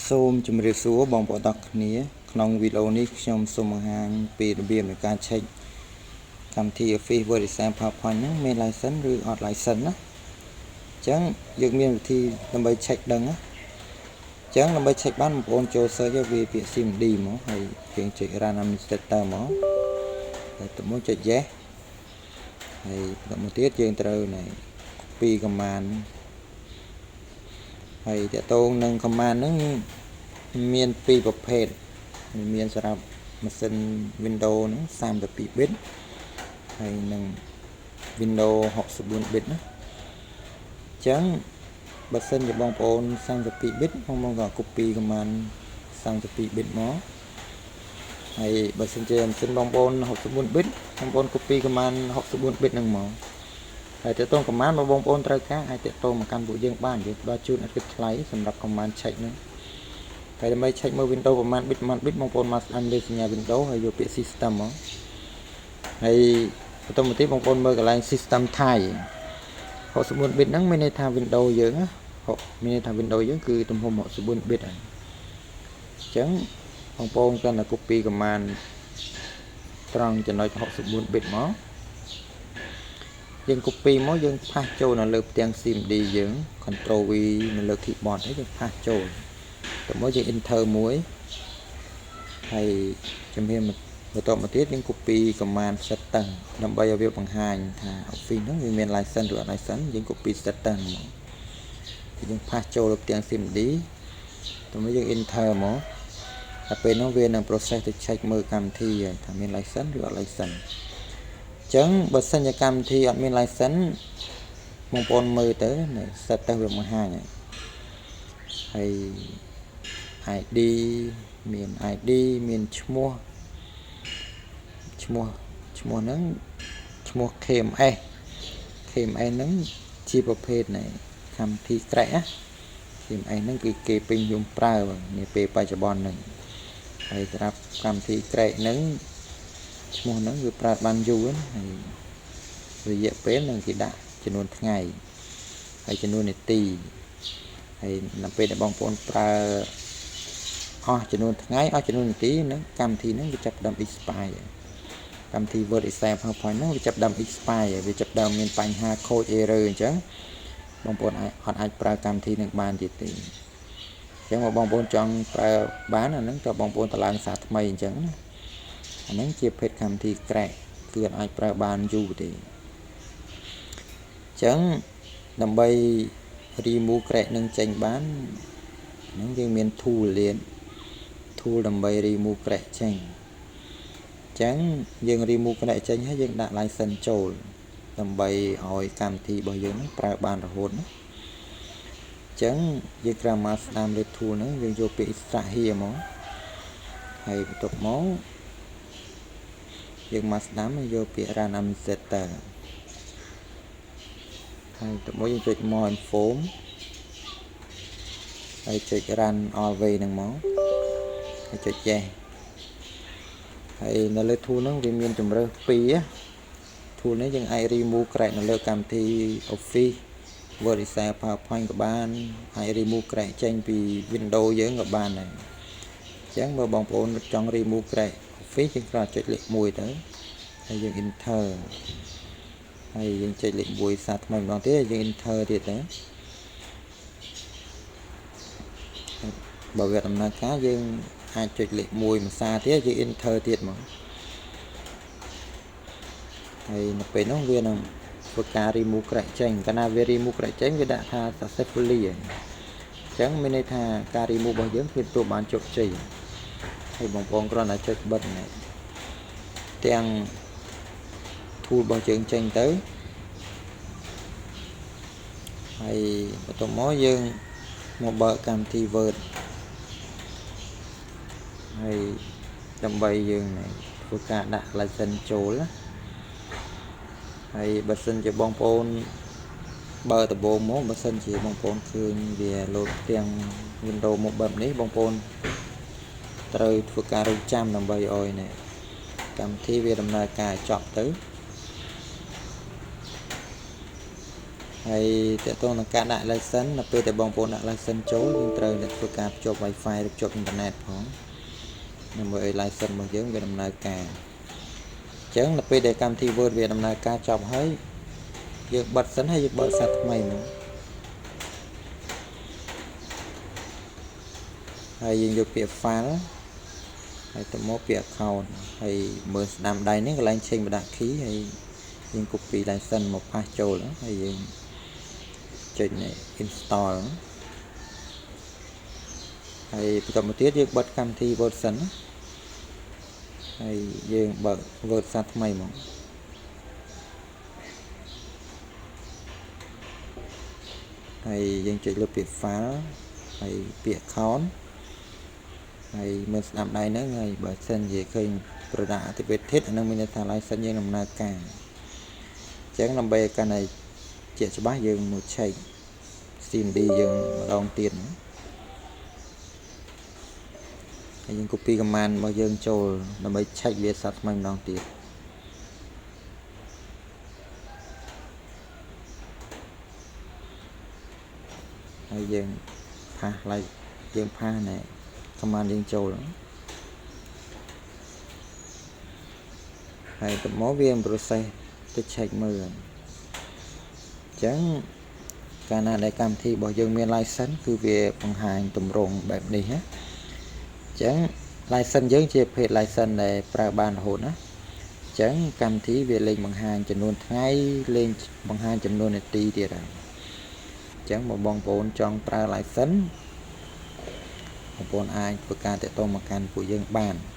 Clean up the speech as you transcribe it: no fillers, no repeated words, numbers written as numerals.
សូមជម្រាបសួរបងប្អូនទាំងគ្នាក្នុងវីដេអូនេះខ្ញុំសូមបង្ហាញពីរបៀបនៃការ check កម្មវិធី Office Word Excel PowerPoint ហ្នឹងមាន license ឬអត់ license ណា។អញ្ចឹងយើងមានវិធីដើម្បី check ដឹងណា។អញ្ចឹងដើម្បី check បានបងប្អូនចូល search វាពាក្យ CMD មកហើយយើងចុច Run Administrator មកហើយទៅមកចុច Yes ហើយបន្តមកទៀតយើងត្រូវណែ copy command ហើយតកតងនឹង command ហ្នឹងមានពីរប្រភេទមានសម្រាប់ម៉ាស៊ីន Windows ហ្នឹង32 bit ហើយនិង Windows 64 bit ណា។អញ្ចឹងបើសិនជាបងប្អូន32 bit បងប្អូនក៏ copy command 32 bit មកហើយបើសិនជាម៉ាស៊ីនបងប្អូន64 bit បងប្អូន copy command 64 bit ហ្នឹងមកហើយតើតង command បើបងប្អូនត្រូវការអាចតាក់ទងមកកាន់ពួកយើងបានយើងផ្ដល់ជូនឥតគិតថ្លៃសម្រាប់ command check ហ្នឹងហើយដើម្បី check មើល Windows ប្រមាណ bit ប្រមាណ bit បងប្អូនមកស្ដាំលើសញ្ញា Windows ហើយយកពាក្យ system មកហើយបន្តមកទៀតបងប្អូនមើលកន្លែង system type 64 bit ហ្នឹងមានន័យថា Windows យើងណាមានន័យថា Windows យើងគឺទំហំ64 bit ហើយអញ្ចឹងបងប្អូនគ្រាន់តែ copy command ត្រង់ចំណុច64 bit មកយើង copy មកយើង paste ចូលនៅលើផ្ទាំង CMD យើង Control V នៅលើ keyboard ហើយយើង paste ចូលទៅមកយើង enter មួយហើយជំហានបន្តមកទៀតយើង copy command status ដើម្បីឲ្យវាបង្ហាញថា Office ហ្នឹងវាមាន license ឬអត់ license។ យើង copy status មកយើង paste ចូលលើផ្ទាំង CMD ទៅមកយើង enter មកតែពេលនោះវានឹង process ទៅ check មើលកម្មវិធីហើយថាមាន license ឬអត់ license។ អញ្ចឹងបើសិនជាកម្មវិធីអត់មាន license បងប្អូនមើលទៅ status វាបង្ហាញហើយហើយ ID មាន ID មានឈ្មោះឈ្មោះឈ្មោះហ្នឹងឈ្មោះ KMS។ KMS ហ្នឹងជាប្រភេទនៃកម្មវិធី crack ណា។ KMS ហ្នឹងគឺគេពេញនិយមប្រើនាពេលបច្ចុប្បន្នហ្នឹងហើយសម្រាប់កម្មវិធី crack ហ្នឹងឈ្មោះហ្នឹងវាប្រើបានយូរហើយរយៈពេលនឹងគេដាក់ចំនួនថ្ងៃហើយចំនួននាទីហើយនៅពេលដែលបងប្អូនប្រើអស់ចំនួនថ្ងៃអស់ចំនួននាទីហ្នឹងកម្មវិធីហ្នឹងវាចាប់ផ្ដើម expire កម្មវិធី Word Excel PowerPoint ហ្នឹងវាចាប់ផ្ដើម expire វាចាប់ផ្ដើមមានបញ្ហាខូច error។ អញ្ចឹងបងប្អូនអាចអត់អាចប្រើកម្មវិធីនឹងបានទៀតទេ។អញ្ចឹងបើបងប្អូនចង់ប្រើបានអាហ្នឹងតើបងប្អូនតឡើងសារថ្មីអញ្ចឹងណាអាហ្នឹងជាភេទកម្មវិធី crack គឺអត់អាចប្រើបានយូរទេ។អញ្ចឹងដើម្បី remove crack នឹងចេញបានហ្នឹងយើងមាន tool លៀន tool ដើម្បី remove crack ចេញអញ្ចឹងយើង remove crack ចេញហើយយើងដាក់ license ចូលដើម្បីឲ្យកម្មវិធីរបស់យើងហ្នឹងប្រើបានរហូតណា។អញ្ចឹងយើងគ្រាន់មកស្ដាំលើ tool ហ្នឹងយើងយកពាក្យ extract here មកហើយបន្ទាប់មកយើងមកស្ដាំយកពាក្យ run administrator ហើយទៅមកយើងចុច more info ហើយចុច run always ហ្នឹងមកហើយចុច yes។ ហើយនៅលើ tool ហ្នឹងវាមានជំរើសពីរ tool នេះយើងអាច remove crack នៅលើកម្មវិធី Office Word Excel PowerPoint ក៏បានអាច remove crack ចេញពី Windows យើងក៏បានដែរអញ្ចឹងបើបងប្អូនចង់ remove crack Office យើងគ្រាន់តែចុចលេខ1ទៅហើយយើង enter ហើយយើងចុចលេខ1សារថ្មីម្ដងទៀតយើង enter ទៀតទៅបើវាដំណើរការយើងអាចចុចលេខ1មួយសារទៀតយើង enter ទៀតមកហើយនៅពេលនោះវានឹងធ្វើការ remove crack ចេញ។កាលណាវា remove crack ចេញវាដាក់ថា successfully ហើយអញ្ចឹងមានន័យថាការ remove របស់យើងគឺទទួលបានជោគជ័យហើយបងប្អូនគ្រាន់តែចុចបិទនេះទាំង tool របស់យើងចេញទៅហើយបន្ទាប់មកយើងមកបើកកម្មវិធី Word ហើយដើម្បីយើងធ្វើការដាក់ license ចូលណា។ហើយបើសិនជាបងប្អូនបើដំបូងមកបើសិនជាបងប្អូនឃើញវាលោតផ្ទាំង Windows មកបែបនេះបងប្អូនត្រូវធ្វើការរងចាំដើម្បីឲ្យនេះកម្មវិធីវាដំណើរការចប់ទៅ។ ហើយតកតងនឹងការដាក់ license នៅពេលដែលបងប្អូនដាក់ license ចូលយើងត្រូវតែធ្វើការភ្ជាប់ Wi-Fi ឬភ្ជាប់អ៊ីនធឺណិតផងដើម្បីឲ្យ license របស់យើងវាដំណើរការអញ្ចឹងនៅពេលដែលកម្មវិធី Word វាដំណើរការចប់ហើយយើងបិទសិនហើយយើងបើកសារថ្មីមកហើយយើងយកពាក្យ file ហើយទៅមកពាក្យ account ហើយមើលស្ដាំដៃនេះកន្លែង change product key ហើយយើង copy license មក paste ចូលហើយយើងចុចនេះ install ហើយបន្តមកទៀតយើងបិទកម្មវិធី Word សិនណាហើយយើងបើក Word សារថ្មីមកហើយយើងចុចលើពាក្យ file ហើយពាក្យ account ហើយមើលស្ដាំដៃហ្នឹងហើយបើសិនជាឃើញ product activated អានឹងមានន័យថា license យើងដំណើរការអញ្ចឹងដើម្បីឲ្យកាន់តែជាក់ច្បាស់យើងមក check CMD យើងម្ដងទៀតណាហើយយើង copy command របស់យើងចូលដើម្បី check វាសាថ្មីម្ដងទៀតហើយយើង paste ឡើងយើង paste ណែ command យើងចូលហើយទៅមកវា process ទៅ check មើលអញ្ចឹងកាលណាដែលកម្មវិធីរបស់យើងមាន license គឺវាបង្ហាញទម្រង់បែបនេះណាអញ្ចឹង license យើងជាប្រភេទ license ដែលប្រើបានរហូតណាអញ្ចឹងកម្មវិធីវាលេងបង្ហាញចំនួនថ្ងៃលេងបង្ហាញចំនួននាទីទៀតហើយអញ្ចឹងបើបងប្អូនចង់ប្រើ license បងប្អូនអាចធ្វើការតាក់ទងមកកាន់ពួកយើងបាន។